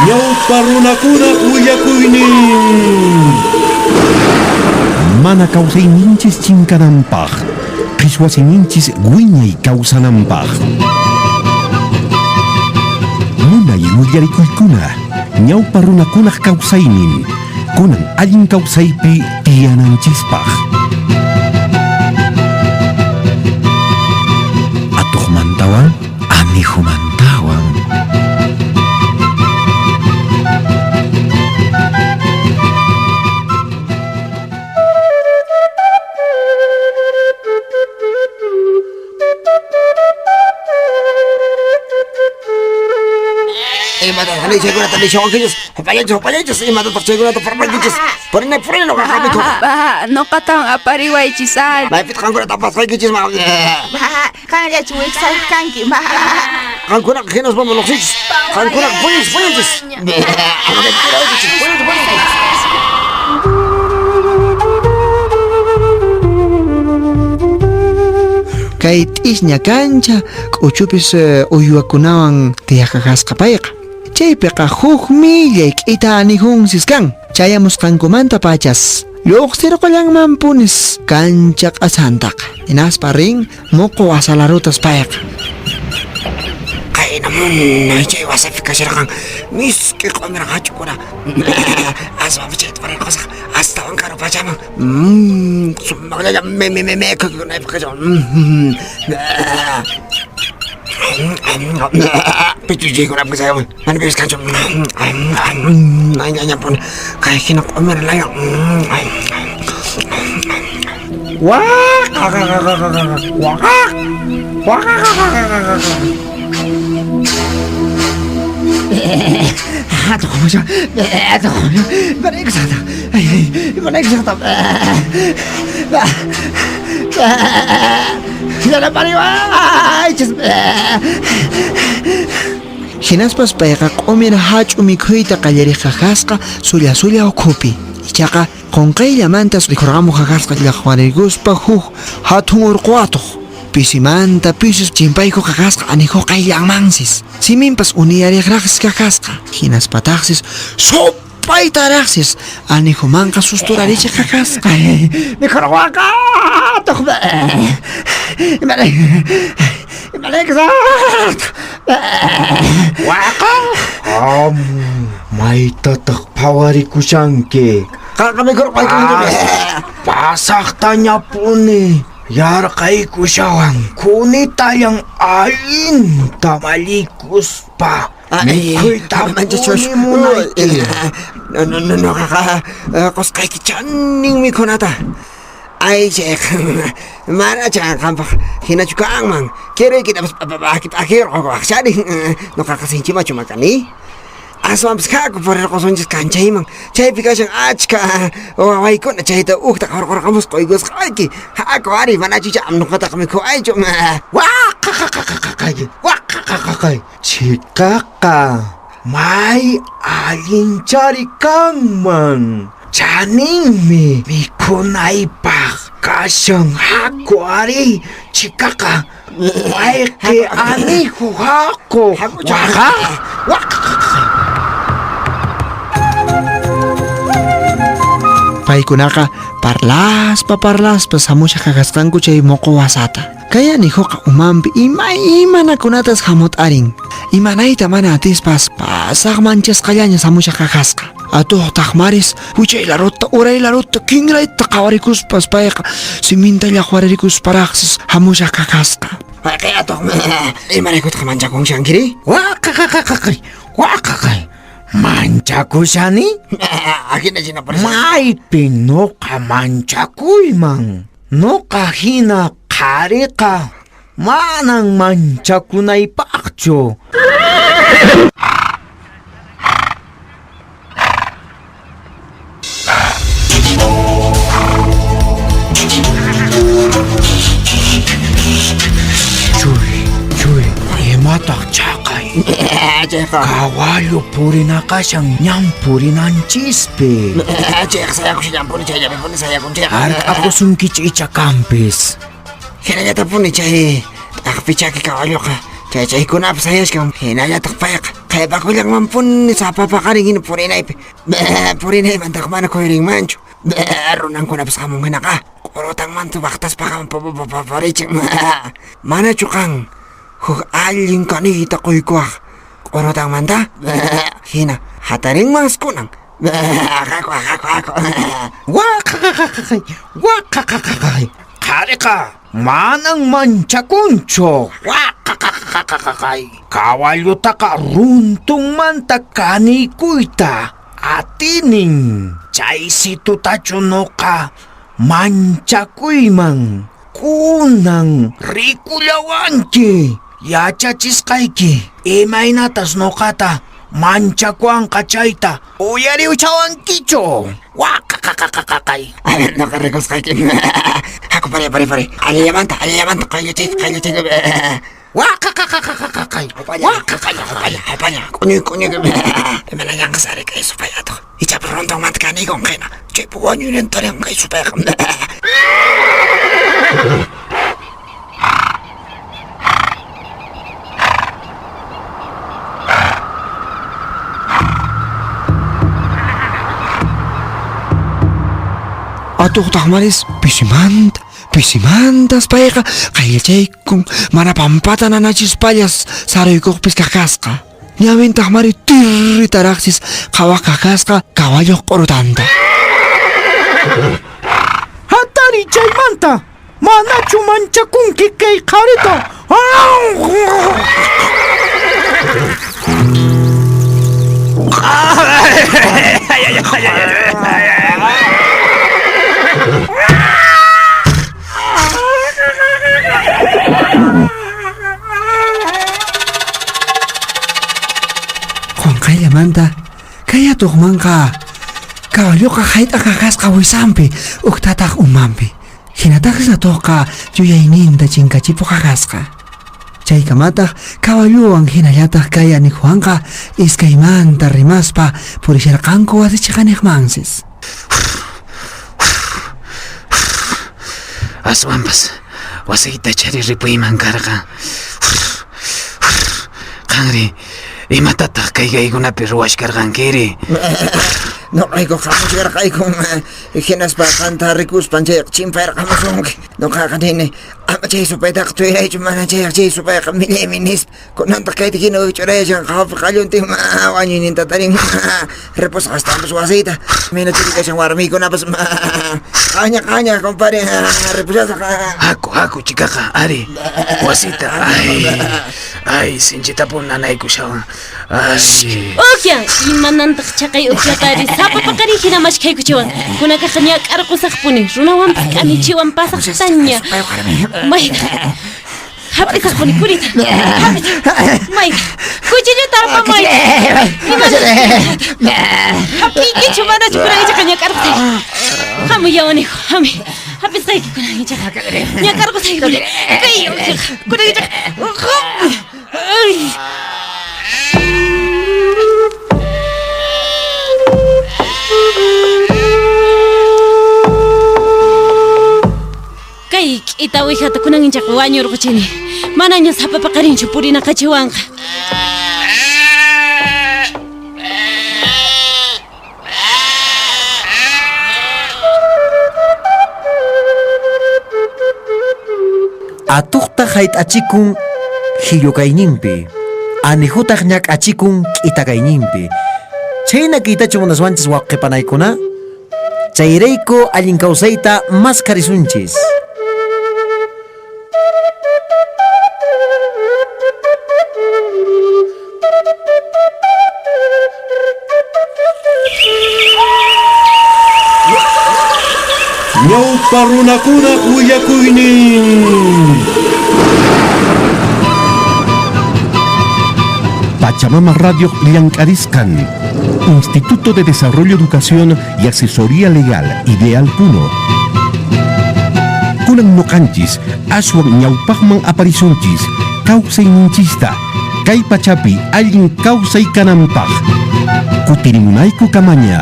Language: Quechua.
Ñawpa runakunaq willakuynin. Mana kawsayninchis chinkananpaq, qhichwa siminchis wiñay kawsananpaq. Munay willarikuykuna, ñawpa runakunaq kawsaynin, kunan allin kawsaypi tiyananchispaq. Atuqmantawan anihumantawan. Imatataq chaykunata nishawankichis? Hupallaychis, hupallaychis, imatataq chaykunata parlankichis? Purinay, purinay noqaqa mikhuq. Bah, noqatawan apariwaychis ari. Maypitaq qankunata apasqaykichis? Bah, qanllachu wiksayuq kanki? Bah. Qankunaqa hinaspa lluqsichis. Qankunaqa puñuychis, puñuychis. Puñuychis, puñuychis. Kay t'isña kancha k'uchupis uywakunawan tiyaqaqasqa payqa. Chaypiqa huk millay k'ita anijunsis kan. Chayamusqankumanta pachas lluqsirqullanmanpunis kancha q'asantaqa. Hinaspa rin muqu wasalarutas payqa. Qayna munay chay wasapi kasharqan misk'i q'umir hach'ukuna. Aswanpas chayta purirqusaq astawan karu pachaman. Sumaqllalla me me me me kunaypaq kashan. Pichuchiykunapi kashawan mana pipis kanchu. Ñañapuni kay hina q'umir laya. Hinaspas payqa q'umir hach'u mikhuyta qallariqaqasqa sulla sulla ukhupi. Ichaqa qunqayllamantas rikhurqamuq qaqasqa llaqwariykuspa huk hatun urqu atuq. Pisimanta pisis chimpayku qaqasqa anihu qayllanmansis. Siminpas uniyariqraqsis qaqasqa. Hinaspataqsis supaytaraqsis anihumanqa susturarichiq qaqasqa. Mikhurwaqa atuq. Waqa? Maytataq phawarikushanki? Qanqa mikhurqayki. Pasaqtañapuni yarqaykushawan kunitallan allinta mallikuspa mikhuytapuni munayki. No, no, noqaqa qusqayki chanin mikhunata. Ay, chayqa mana chan qanpaq hinachu kanman. Kiruykitapas p'akirqokuwaqchari. Noqaqa sinchimachu makani. Aswanpas haku purirqusunchis kanchayman. Chaypi kashan achka wawaykuna chayta ukta qhurqurqamusqa quykusqayki. Haku ari manachu icha noqataqa mikhuwaychu. Waqaqaqaqaqay, waqaqaqaqay. Chhikaqa may allinchari kanman. Chaninmi mikhunaypaq kashan haku ari chhikaqa. Wayqi anihu haku. Waqa, waqaqaqaqay. Paykunaqa parlaspa parlaspa samusha qaqasqanku chay muqu wasata. Kay anihuqa umanpi imaymanakunatas hamut'arin. Imanayta mana atispas pasaq manchasqallaña samusha qaqasqa. Atuqtaq maris wichay laruta uray laruta kinrayta qhawarikuspas payqa siminta llaqwaririkusparaqsis hamusha qaqasqa. Wayqi atuq, imaraykutaq manchakunshankiri? Waqaqaqaqay, waqaqay. Manchakushani? Ajina china parishan. Maypi noqa manchakuyman? Noqa hina qhariqa manan manchakunaypaqchu. Chuy, chuy, imataq chaqay? Chayqa. Kawallu purinaqashan ñan purinanchispi. Chayqa sayakushallanpuni, chayllapipuni sayakun chayqa. Hark'akusunkichu icha kanpis. Hinallatapuni chay t'aqpi chaki kawalluqa chay chaykunapi sayashkan. Hinallataq payqa. Qhipakullanmanpuni sapa paqarin hina purinaypi. Purinaymantaqa mana kuyurinmanchu. Runankunapas hamun hinaqa q'urutanmanta waqtaspaqa purichin. Manachu qan huk allin kaniyta quykuwaq q'urutanmanta? Hina hatarinmansi kunan. Haku, haku, haku. Waqaqaqaqay, waqaqaqaqay. Qhariqa manan manchakunchu. Waqaqaqaqaqay. Kawallutaqa runtunmanta kaniykuyta atinin. Chaysitutachu nuqa manchakuyman. Kunan rikullawanki. Yachachisqayki imaynatas nuqata manchakuanqa chayta uyariwchawankichu. Waqaqaqaqaqay. A ver, nuqa rikusqayki. Haku pare, pare, pare. Allillamanta, allillamanta, qayllachayki, qayllachayki. Waqaqaqaqaqay. Waqaqaqaqaqay. Apaña, k'uñuy, k'uñuy. Imanallanqas ari kay supay atuq. Ichapas runtunmanta kaniykun qhina. Chaypi wañuynin tarin kay supayqa. Atuqtaq maris pisimanta, pisimantas payqa qayllachaykun mana pampata nanachispallas saruykuqpis kaqasqa. Ñawintaq mari tirritaraqsis qhawaq kaqasqa kawalluq q'urutanta. Hatari chaymanta! Manachu manchakunki kay qharita? Qunqayllamanta kay atuqmanqa kawalluqa hayt'aq kaqasqa wisanpi uktataq umanpi. Hinataqsi atuqqa yuyayninta chinkachipuq kaqasqa. Chaykamataq kawalluwan hinallataq kay anihuwanqa iskaymanta rimaspa purisharqanku wasichiqaniqmansis. Aswanpas wasiyta chari ripuyman karqa. Qanri, imatataq kay kaykunapi ruwashkarqankiri? Noqayku hamuchkarqayku hinaspa qanta rikuspan chayqa chimpayarqamusunki. Noqaqa nini, ama chay supaytaqa tuyraychu, mana chayqa chay supayqa millaymi nispa. Kunantaq kayta hina wikch'urayashan qhawapi qalluntin wañuyninta tarin. Ripusqa astawanpas wasiyta. Mayna chiri kashan warmiykunapas. Qaña, qaña, compadre, ripushasaq. Haku, haku, chikaqa, ari, wasita. Ay, ay, sinchitapun nanaykushawan. Ay. Ukyan, imanantaq chaqay ukyatari sapa paqarin hina mashkhaykuchiwan. Kunakaqa ñak'arqusaqpuni, runawanpas k'amichiwan pasaqtaña. Mayta. Hap'isaqpuni kurita. Hap'isaq. Mayta. Cuchilluta apamuy. Hap'iykichu manachu kunan ichaqa ñak'arqusayki. Hamuy yawaniku, hamuy. Hap'isqayki kunan ichaqa. Ñak'arqusayki kunan. Kay ukyaqa, kunan ichaqa. Ay. Kay k'ita uwihata kunan ichaqa wañurquchini. Manaña sapa paqarinchu purinaqachiwanqa. Atuqta hayt'achikun hillukayninpi, anijutaq ñak'achikun k'itakayninpi. Chhayna kaytachu munaswanchis wawqipanaykuna? Chayrayku allin kawsayta maskharisunchis. Ñawpa runakunaq willakuynin. Pachamama Radio llank'arisqan. Instituto de Desarrollo, Educación y Asesoría Legal, Ideal Puno. Kunan noqanchis, aswan ñawpaqman aparisunchis, kawsayninchista, kay pachapi allin kawsay kananpaq. Kutirimunayku kamaña.